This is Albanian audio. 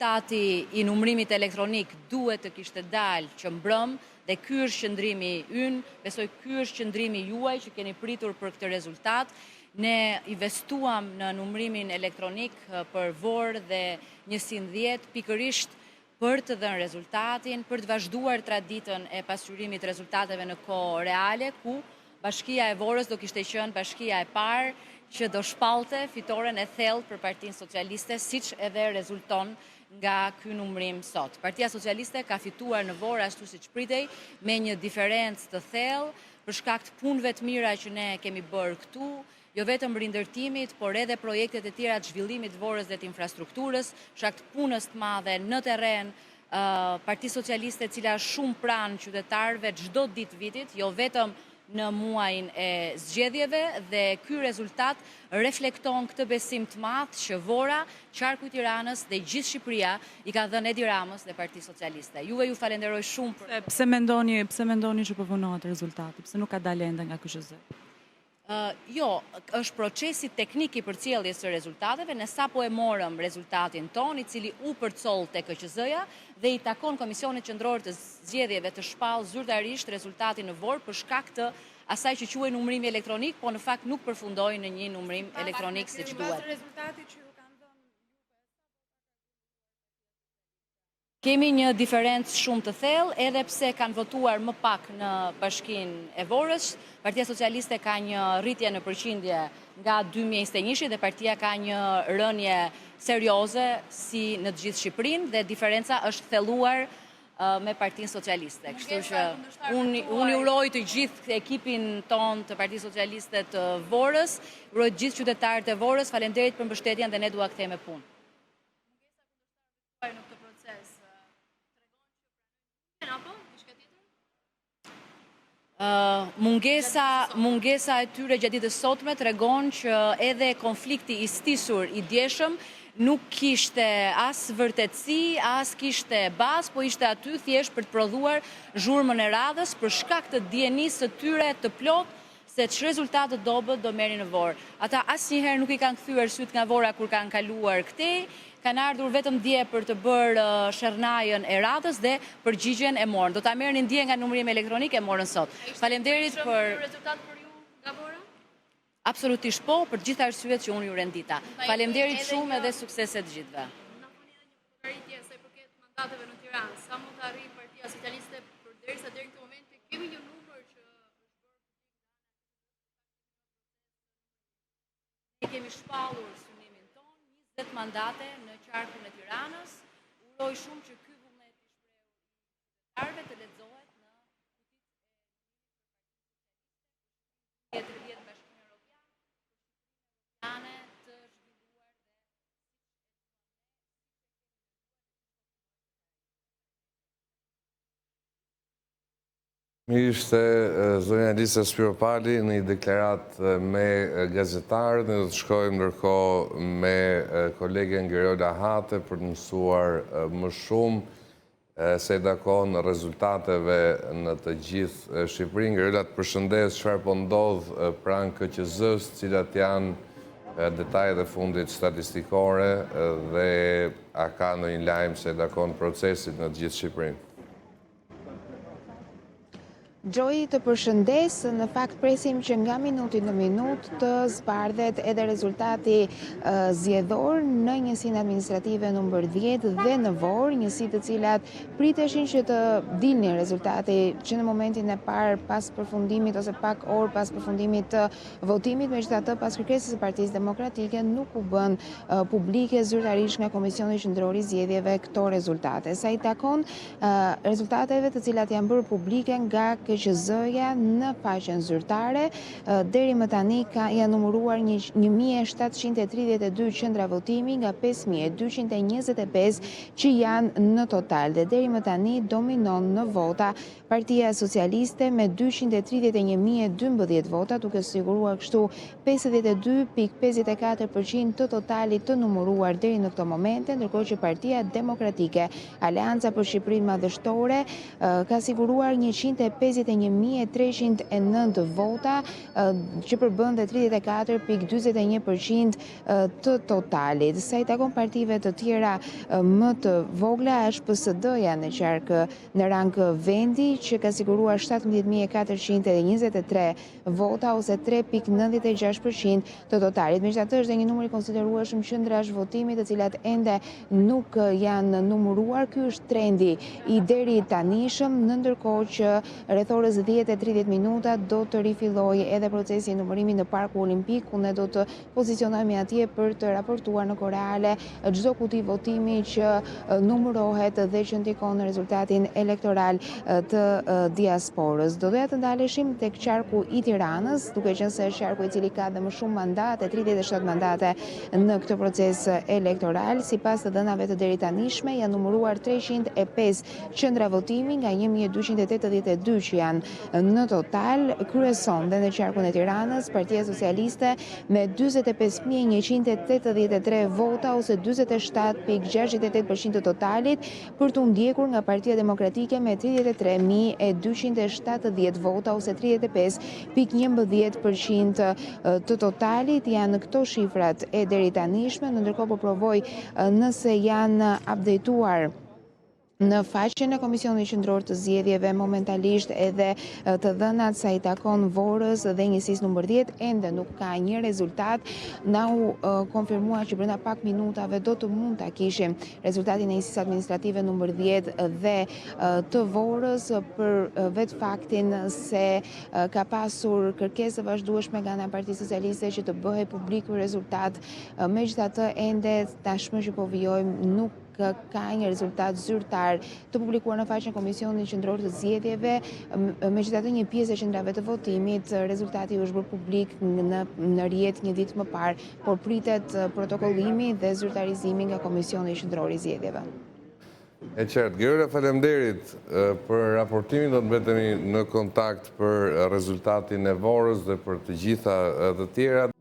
Rezultati i numrimit elektronik duhet të kishte dalë që mbrëmë dhe ky është qëndrimi ynë, besoj ky është qëndrimi juaj që keni pritur për këtë rezultat. Ne investuam në numrimin elektronik për Vorë dhe njësinë 10, pikërisht për të dhënë rezultatin, për të vazhduar traditën e pasqyrimit të rezultateve në kohë reale, ku Bashkia e Vorës do kishte qenë bashkia e parë që do shpallte fitoren e thellë për Partinë Socialiste, siç edhe rezulton nga ky numrim sot. Partia Socialiste ka fituar në Vorë ashtu siç pritej, me një diferencë të thellë, për shkak të punëve të mira që ne kemi bërë këtu, jo vetëm rindërtimit, por edhe projektet e tjera të zhvillimit të Vorës dhe të infrastrukturës, për shkak të punës të madhe në terren, Partisë Socialiste e cila është shumë pranë qytetarëve çdo ditë vitit, jo vetëm në muajin e zgjedhjeve dhe ky rezultat reflekton këtë besim të madh që Vora, qarku i Tiranës dhe gjithë Shqipëria i ka dhënë Edi Ramës dhe Partisë Socialiste. Juve ju falenderoj shumë për Pse mendoni, pse mendoni që po vonohet rezultati? Pse nuk ka dalë ende nga KQZ? Jo, është procesi teknik i përcjelljes së rezultateve, ne sapo e morëm rezultatin tonë, i cili u përcoll te KQZ-ja dhe i takon Komisionit Qendror të Zgjedhjeve të shpallë zyrtarisht rezultatin në Vorë për shkak të asaj që quhej numërimi elektronik, po në fakt nuk përfundoi në një numërim elektronik siç duhet. Kemi një diferencë shumë të thellë, edhe pse kanë votuar më pak në Bashkinë e Vorës, Partia Socialiste ka një rritje në përqindje nga 2021 dhe partia ka një rënie serioze si në të gjithë Shqipërinë dhe diferenca është thelluar me Partinë Socialiste. Kështu që unë unë i uroj të gjithë ekipin tonë të Partisë Socialiste të Vorës, uroj të gjithë qytetarët e Vorës, faleminderit për mbështetjen dhe ne do ua kthejmë me punë. Në këtë proces tregon që apo diçka tjetër? Mungesa, mungesa e tyre gjatë ditës sotme tregon që edhe konflikti i stisur i djeshëm nuk kishte as vërtetësi, as kishte bazë, po ishte aty thjesht për të prodhuar zhurmën e radhës për shkak të dijenisë së tyre të plotë se ç'rezultat të dobët do merrnin në Vorë. Ata asnjëherë nuk i kanë kthyer sytë nga Vora kur kanë kaluar këtej, kanë ardhur vetëm dje për të bërë sherrnajën e radhës dhe përgjigjen e morën. Do ta merrnin dje nga numërimi elektronik, e morën sot. Faleminderit për rezultat për ju nga Vora? Absolutisht po, për të gjitha arsyet që unë ju rendita. Faleminderit shumë edhe suksese të gjithëve. Na thoni edhe një llogaritje sa i përket mandateve në Tiranë, sa mund të arrijë Partia Socialiste përderisa deri në këtë moment kemi një numër që Ne kemi shpallur synimin tonë, 20 mandate në qarkun e Tiranës. Uroj shumë që ky vullnet i shprehur i qytetarëve të lexohet në kutitë e 30 në Bashkimin Evropian, për Shqipërinë Evropiane të zhvilluar dhe Ishte zonja Elisa Spiropali në një deklaratë me gazetarët, ne do të shkojmë ndërkohë me kolegen Geriola Hate për të mësuar më shumë sa i takon rezultateve në të gjithë Shqipërinë. Geriola të përshëndes, çfarë po ndodh pranë KQZ-së, cilat janë detajet e fundit statistikore dhe a ka ndonjë lajm sa i takon procesit në të gjithë Shqipërinë? Xhoi të përshëndes, në fakt presim që nga minuti në minutë të zbardhet edhe rezultati zgjedhor në njësinë administrative numër 10 dhe në Vorë, njësi të cilat priteshin që të dilnin rezultati që në momentin e parë pas përfundimit ose pak orë pas përfundimit të votimit, megjithatë pas kërkesës së Partisë Demokratike nuk u bënë publike zyrtarisht nga Komisioni Qendror i Zgjedhjeve këto rezultate. Sa i takon rezultateve të cilat janë bërë publike nga KQZ-ja në faqen zyrtare, deri më tani ka janë numëruar 1732 qendra votimi nga 5225 që janë në total dhe deri më tani dominon në vota Partia Socialiste me 231.012 vota, duke siguruar kështu 52.54% të totalit të numëruar deri në këto momente, ndërkohë që Partia Demokratike, Aleanca për Shqipërinë Madhështore, ka siguruar 159. 51.309 vota, që përbën dhe 34.41% të totalit. Sa i takon partive të tjera më të vogla, është PSD-ja në qark në rang vendi që ka siguruar 17.423 vota ose 3.96% të totalit. Megjithatë është dhe një numër i konsiderueshëm qendrash votimi të cilat ende nuk janë numëruar. Ky është trendi i deritanishëm, në ndërkohë që rreth orës 10:30 minuta do të rifillojë edhe procesi i numërimit në Parku Olimpik, ku ne do të pozicionohemi atje për të raportuar në kohë reale çdo kuti votimi që numërohet dhe që ndikon në rezultatin elektoral të diasporës. Do doja të ndaleshim tek qarku i Tiranës, duke qenë se është qarku i cili ka dhe më shumë mandate, 37 mandate në këtë proces elektoral. Sipas të dhënave të deritanishme, janë numëruar 305 qendra votimi nga 1282 që janë në total. Kryeson dhe në qarkun e Tiranës, Partia Socialiste me 45.183 vota ose 47.68% të totalit, për t'u ndjekur nga Partia Demokratike me 33.270 vota ose 35.11% të totalit. Janë këto shifrat e deritanishme, në ndërkohë po provoj nëse janë updateuar në faqen e Komisionit Qendror të Zgjedhjeve momentalisht edhe të dhënat sa i takon Vorës dhe njësisë numër 10 ende nuk ka një rezultat. Na u konfirmua që brenda pak minutave do të mund ta kishim rezultatin e njësisë administrative numër 10 dhe të Vorës për vetë faktin se ka pasur kërkesë të vazhdueshme nga ana e Partisë Socialiste që të bëhej publik ky rezultat. Megjithatë ende tashmë që po vijojmë nuk ka një rezultat zyrtar të publikuar në faqen e Komisionit Qendror të Zgjedhjeve, megjithatë një pjesë e qendrave të votimit, rezultati u është bërë publik në në rrjet një ditë më parë, por pritet protokollimi dhe zyrtarizimi nga Komisioni Qendror i Zgjedhjeve. E qartë. Geriola faleminderit për raportimin, do të mbetemi në kontakt për rezultatin e Vorës dhe për të gjitha të tjerat.